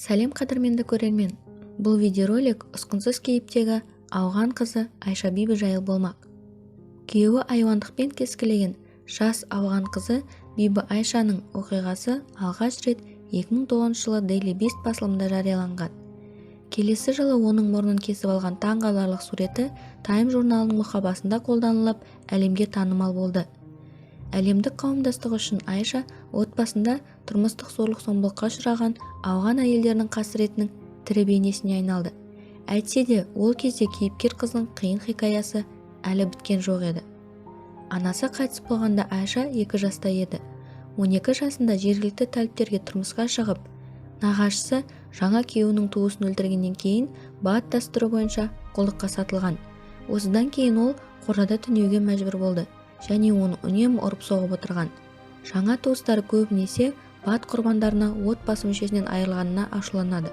Сәлем, қадірменді көрермен! Бұл видеоролик ұсқынсыз кейіптегі ауған қызы Айша Бибі жайлы болмақ. Күйеуі айуандықпен кескілеген жас ауған қызы Бибі Айшаның оқиғасы алғаш рет 2009 жылы Daily Beast басылымында жарияланған. Келесі жылы оның мұрнын кесіп алған таңғаларлық суреті Time журналының мұқабасында қолданылып, әлемге танымал болды. Әлемдік қауымдастық үшін Айша отбасында тұрмыстық зорлық-зомбылыққа ұшыраған ауған әйелдерінің қасіретінің тірі бейнесіне айналды. Әйтсе де, ол кезде кейіпкер қыздың қиын хикаясы әлі біткен жоқ еді. Анасы қайтыс болғанда Айша 2 жаста еді. 12 жасында жергілікті тәліптерге тұрмысқа шығып, нағашысы жаңа күйеуінің туысын өлтіргеннен кейін бат дәстүрі бойынша құлдыққа сатылған. Осыдан кейін ол қорада түнеуге мәжбүр болды және оны үнемі ұрып-соғып отырған. Жаңа туыстары көбінесе бат құрбандарына отбасы мүшесінен айырылғанына ашуланады.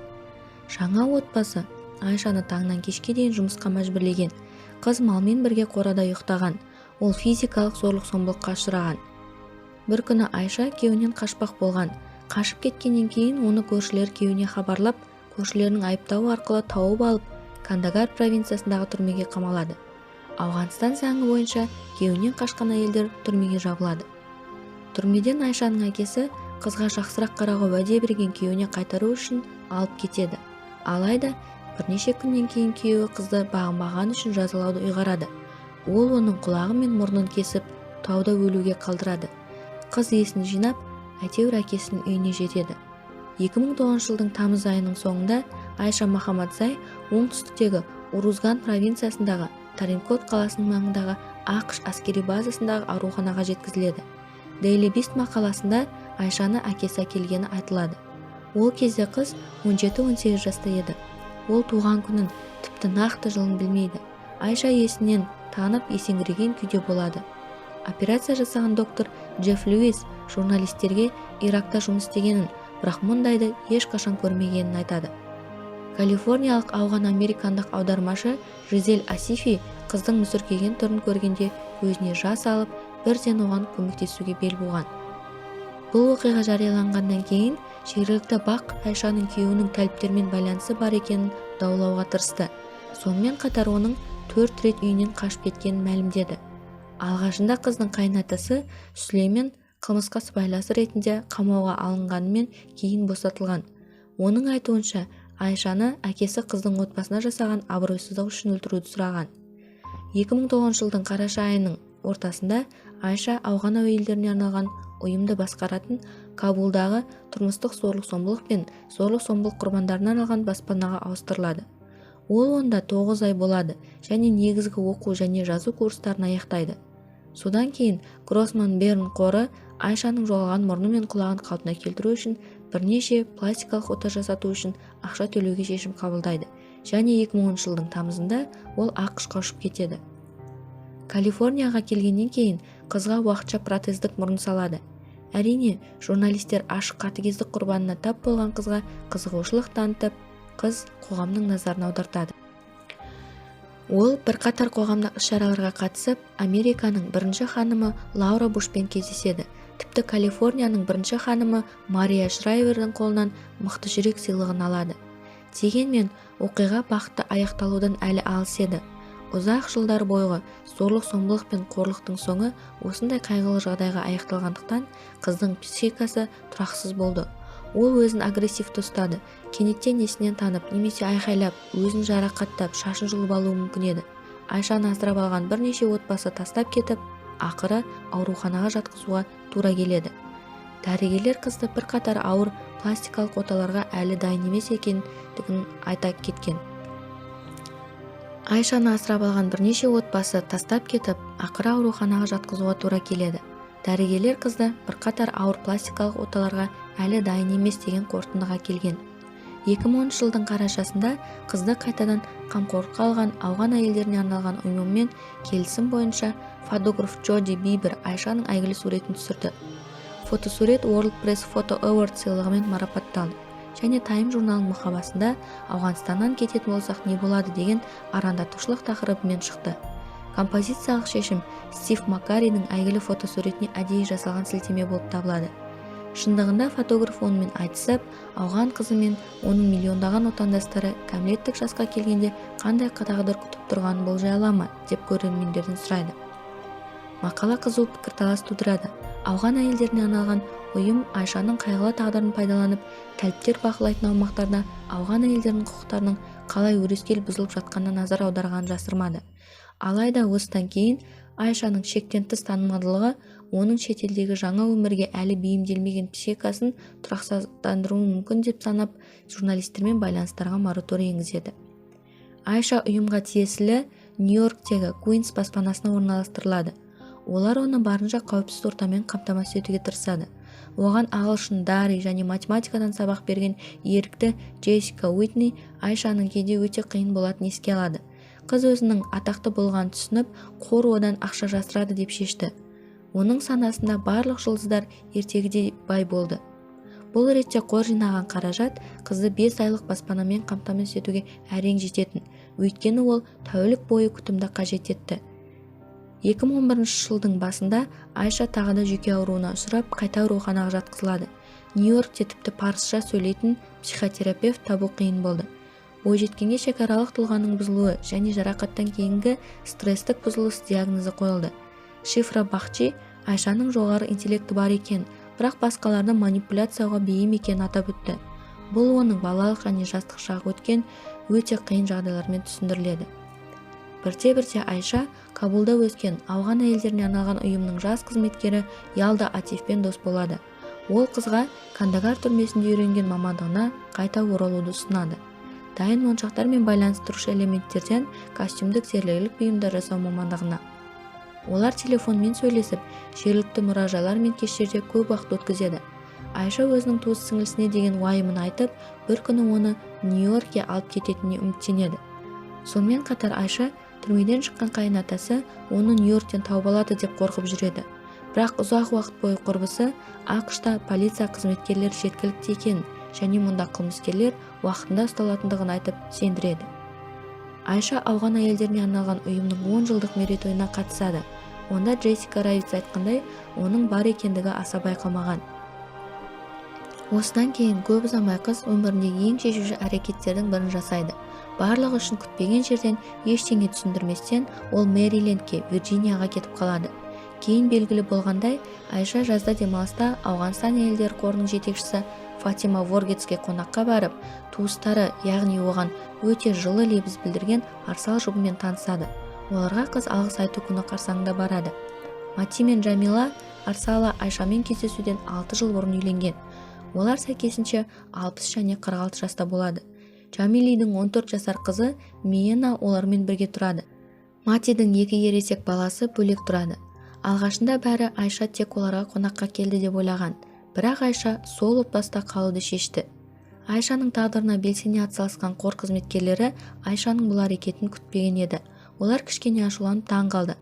Жаңа отбасы Айшаны таңнан кешке дейін жұмысқа мәжбүрлеген. Қыз малмен бірге қорада ұйықтаған. Ол физикалық зорлық-зомбылыққа ұшыраған. Бір күні Айша күйеуінен қашпақ болған. Қашып кеткеннен кейін оны көршілер күйеуіне хабарлап, көршілерінің айыптауы арқылы тауып алып, Кандагар провинциясындағы түрмеге қамалады. Ауғанстан заңы бойынша күйеуінен қашқан әйелдер түрмеге жабылады. Түрмеден Айшаның әкесі қызға жақсырақ қарауға уәде берген күйеуіне қайтару үшін алып кетеді. Алайда бірнеше күннен кейін күйеуі қызды бағынбағаны үшін жазалауды ұйғарады. Ол оның құлағы мен мұрнын кесіп, тауда өлуге қалдырады. Қыз есін жинап, әйтеуір әкесінің үйіне жетеді. 2009 жылдың тамыз айының соңында Айша Махамадзай оңтүстіктегі Урузган провинциясындағы Таринкот қаласының маңындағы АҚШ әскери базасындағы ауруханаға жеткізіледі. Daily Beast мақаласында Айшаны әкесі әкелгені айтылады. Ол кезде қыз 17-18 жаста еді. Ол туған күнін, тіпті нақты жылын білмейді. Айша есінен танып, есеңгіреген күйде болады. Операция жасаған доктор Джефф Льюис журналистерге Иракта жұмыс істегенін, бірақ мұндайды ешқашан көрмегенін айтады. Калифорниялық ауған-американдық аудармашы Жизель Асифи қыздың мүсіркеген түрін көргенде көзіне жас алып, бірден оған көмектесуге бел буған. Бұл оқиға жарияланғаннан кейін жергілікті БАҚ Айшаның күйеуінің тәліптермен байланысы бар екенін даулауға тырысты. Сонымен қатар оның төрт рет үйінен қашып кеткенін мәлімдеді. Алғашында қыздың қайынатасы Сүлеймен қылмысқа сыбайласы ретінде қамауға алынғанымен, кейін босатылған. Оның айтуынша, Айшаны әкесі қыздың отбасына жасаған абыройсыздық үшін өлтіруді сұраған. 2009 жылдың қараша айының ортасында Айша ауған әйелдеріне арналған ұйымды басқаратын Кабулдағы тұрмыстық зорлық-зомбылық пен зорлық-зомбылық құрбандарына арналған баспанаға ауыстырылады. Ол онда 9 ай болады және негізгі оқу және жазу курстарын аяқтайды. Содан кейін Гроссман Берн қоры Айшаның жоғалған мұрны мен құлағын қалпына келтіру үшін бірнеше пластикалық ота жасату үшін ақша төлеуге шешім қабылдайды және 2010 жылдың тамызында ол АҚШ-қа ұшып кетеді. Калифорнияға келгеннен кейін қызға уақытша протездік мұрын салады. Әрине, журналистер ашық қатыгездік құрбанына тап болған қызға қызығушылық танытып, қыз қоғамның назарын аудартады. Ол бірқатар қоғамдық іс-шараларға қатысып, Американың бірінші ханымы Лаура Бушпен кездеседі. Тіпті Калифорнияның бірінші ханымы Мария Шрайвердің қолынан «Мықты жүрек» сыйлығын алады. Дегенмен оқиға бақытты аяқталудан әлі алыс еді. Ұзақ жылдар бойғы зорлық-зомбылық пен қорлықтың соңы осындай қайғылы жағдайға аяқталғандықтан, қыздың психикасы тұрақсыз болды. Ол өзін агрессивті ұстады, кенеттен есінен танып немесе айқайлап, өзін жарақаттап, шашын жұлып алуы мүмкін еді. Айшаны асырап алған бірнеше отбасы тастап кетіп, ақыры ауруханаға жатқызуға тура келеді. Дәрігерлер қызды бірқатар ауыр пластикалық оталарға әлі дайын емес екендігін айта кеткен. Айшаны асырап алған бірнеше отбасы тастап кетіп, ақыры ауруханаға жатқызуға тура келеді. Дәрігерлер қызды бірқатар ауыр пластикалық оталарға әлі дайын емес деген қорытындыға келген. 2010 жылдың қарашасында қызды қайтадан қамқорлыққа алған ауған әйелдеріне арналған ұйымымен келісім бойынша фотограф Джоди Бибер Айшаның әйгілі суретін түсірді. Фотосурет World Press Photo Award сыйлығымен марапатталды және Time журналының мұқабасында «Ауғанстаннан кететін болсақ, не болады?» деген арандатушылық тақырыбымен шықты. Композициялық шешім Стив Маккаридің әйгілі фотосуретіне әдейі жасалған сілтеме болып табылады. Шындығында, фотограф онымен айтысып, ауған қызы мен оның миллиондаған отандастары кәмелеттік жасқа келгенде қандай тағдыр күтіп тұрғанын болжай ала ма деп көрермендерден сұрайды. Мақала қызу пікірталас тудырады. Ауған әйелдеріне арналған ұйым Айшаның қайғылы тағдырын пайдаланып, тәліптер бақылайтын аумақтарда ауған әйелдерінің құқықтарының қалай өрескел бұзылып жатқанына назар аударғанын жасырмады. Алайда осыдан кейін Айшаның шектен тыс танымалдылығы оның шетелдегі жаңа өмірге әлі бейімделмеген психикасын тұрақсыздандыруы мүмкін деп санап, журналистермен байланыстарға мораторий енгізеді. Айша ұйымға тиесілі Нью-Йорктегі Куинс баспанасына орналастырылады. Олар оны барынша қауіпсіз ортамен қамтамасыз етуге тырысады. Оған ағылшын, дари және математикадан сабақ берген ерікті Джессика Уитни Айшаның кейде өте қиын болатынын еске алады. Қыз өзінің атақты болғанын түсініп, қор одан ақша жасырады деп шешті. Оның санасында барлық жұлдыздар ертегідей бай болды. Бұл ретте қор жинаған қаражат қызды 5 айлық баспанамен қамтамасыз етуге әрең жететін, өйткені ол тәулік бойы күтімді қажет етті. 2011 жылдың басында Айша тағы да жүйке ауруына ұшырап, қайта ауруханаға жатқызылады. Нью-Йоркте тіпті парысша сөйлейтін психотерапевт табу қиын болды. Бойжеткенге шекаралық тұлғаның бұзылуы және жарақаттан кейінгі стресстік бұзылыс диагнозы қойылды. Шифра Бахчи Айшаның жоғары интеллекті бар екен, бірақ басқаларды манипуляциялауға бейім екенін атап өтті. Бұл оның балалық және жастық шағы өткен өте қиын жағдайлармен түсіндіріледі. Бірте-бірте Айша Кабулда өскен ауған әйелдеріне арналған ұйымның жас қызметкері Ялда Атифпен дос болады. Ол қызға Кандагар түрмесінде үйренген мамандығына қайта оралуды ұсынады: дайын моншақтар мен байланыстырушы элементтерден костюмдік зергерлік бұйымдар жасау мамандығына. Олар телефонмен сөйлесіп, жергілікті мұражайлар мен кештерде көп уақыт өткізеді. Айша өзінің туыс сіңлісіне деген уайымын айтып, бір күні оны Нью-Йоркке алып кететініне үміттенеді. Сонымен қатар Айша түрмеден шыққан қайын атасы оны Нью-Йорктен тауып алады деп қорқып жүреді. Бірақ ұзақ уақыт бойы құрбысы АҚШ-та полиция қызметкерлері жеткілікті екенін және мұнда қылмыскерлер уақытында ұсталатындығын айтып сендіреді. Айша ауған әйелдеріне арналған ұйымның 10 жылдық мерейтойына қатысады. Онда Джессика Райвиц айтқандай, оның бар екендігі аса байқалмаған. Осыдан кейін көп ұзамай қыз өміріндегі ең шешуші әрекеттердің бірін жасайды. Барлығы үшін күтпеген жерден, ештеңе түсіндірместен, ол Мэрилендке, Вирджинияға кетіп қалады. Кейін белгілі болғандай, Айша жазда демалыста Ауғанстан әйелдер қорының жетекшісі Фатима Воргетске қонаққа барып, туыстары, яғни оған өте жылы лебіз білдірген Арсал жұбымен танысады. Оларға қыз Алғыс айту күні қарсаңында барады. Мати мен Джамила Арсала Айшамен кездесуден 6 жыл бұрын үйленген. Олар сәйкесінше 60 және 46 жаста болады. Джамилидің 14 жасар қызы Миена олармен бірге тұрады. Матидің екі ересек баласы бөлек тұрады. Алғашында бәрі Айша тек оларға қонаққа келді деп ойлаған, бірақ Айша сол отбасыда қалуды шешті. Айшаның тағдырына белсене атсалысқан қор қызметкерлері Айшаның бұл әрекетін күтпеген еді. Олар кішкене ашуланып, таң қалды.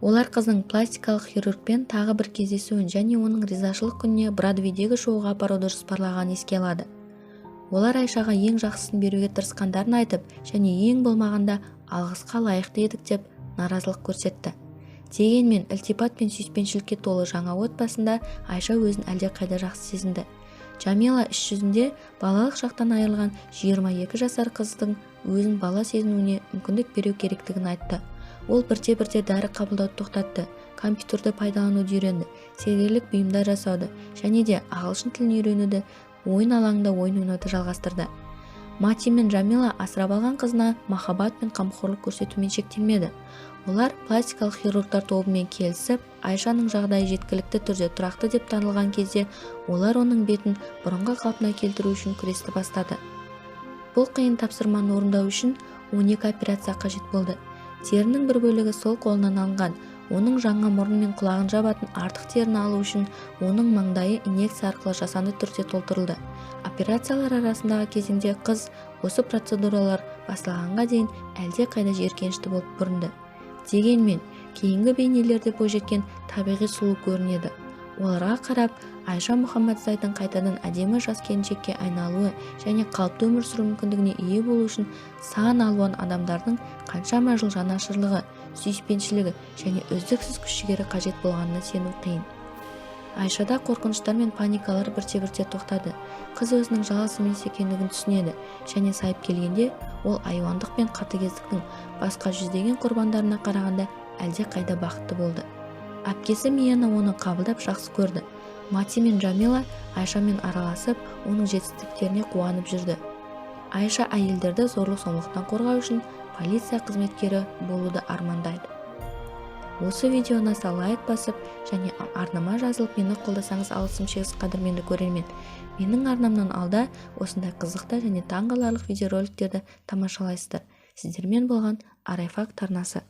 Олар қыздың пластикалық хирургпен тағы бір кездесуін және оның ризашылық күніне Бродвейдегі шоуға апаруды жоспарлағанын еске алады. Олар Айшаға ең жақсысын беруге тырысқандарын айтып және ең болмағанда алғысқа лайықты едік деп наразылық көрсетті. Дегенмен ілтипат пен сүйіспеншілікке толы жаңа отбасында Айша өзін әлдеқайда жақсы сезінді. Джамила іс жүзінде балалық шақтан айырылған 22 жасар қыздың өзін бала сезінуіне мүмкіндік беру керектігін айтты. Ол бірте-бірте дәрі қабылдауды тоқтатты, компьютерді пайдалануды үйренді, зергерлік бұйымдар жасауды және де ағылшын тілін үйренуді, ойын алаңында ойын ойнауды жалғастырды. Мати мен Джамила асырап алған қызына махаббат пен қамқорлық көрсетумен шектелмеді. Олар пластикалық хирургтар тобымен келісіп, Айшаның жағдайы жеткілікті түрде тұрақты деп танылған кезде, олар оның бетін бұрынғы қалпына келтіру үшін күресті бастады. Бұл қиын тапсырманы орындау үшін 12 операция қажет болды. Терінің бір бөлігі сол қолынан алынған. Оның жаңа мұрны мен құлағын жабатын артық теріні алу үшін оның маңдайы инъекция арқылы жасанды түрде толтырылды. Операциялар арасындағы кезеңде қыз осы процедуралар басталғанға дейін әлде қайда жиіркенішті болып көрінді. Дегенмен кейінгі бейнелерде бойжеткен табиғи сұлу көрінеді. Оларға қарап, Айша Мұхаммадзайдың қайтадан әдемі жас келіншекке айналуы және қалыпты өмір сүру мүмкіндігіне ие болу үшін сан алуан адамдардың қаншама жыл жанашырлығы, сүйіспеншілігі және үздіксіз күш-жігері қажет болғанына сену қиын. Айшада қорқыныштар мен паникалар бірте-бірте тоқтады. Қыз өзінің жалғыз емес екендігін түсінеді және сайып келгенде, ол айуандық пен қатыгездіктің басқа жүздеген құрбандарына қарағанда әлде қайда бақытты болды. Әпкесі Мияна оны қабылдап, жақсы көрді. Мати мен Джамила Айшамен араласып, оның жетістіктеріне қуанып жүрді. Айша әйелдерді зорлық-зомбылықтан қорғау үшін полиция қызметкері болуды армандайды. Осы видео ұнаса, лайк басып және арнама жазылып, мені қолдасаңыз, алғысым шексіз. Қадірменді көрермен, менің арнамнан алда осындай қызықты және таңғаларлық видеороликтерді тамашалайсыздар. Сіздермен болған Арай Факт арнасы.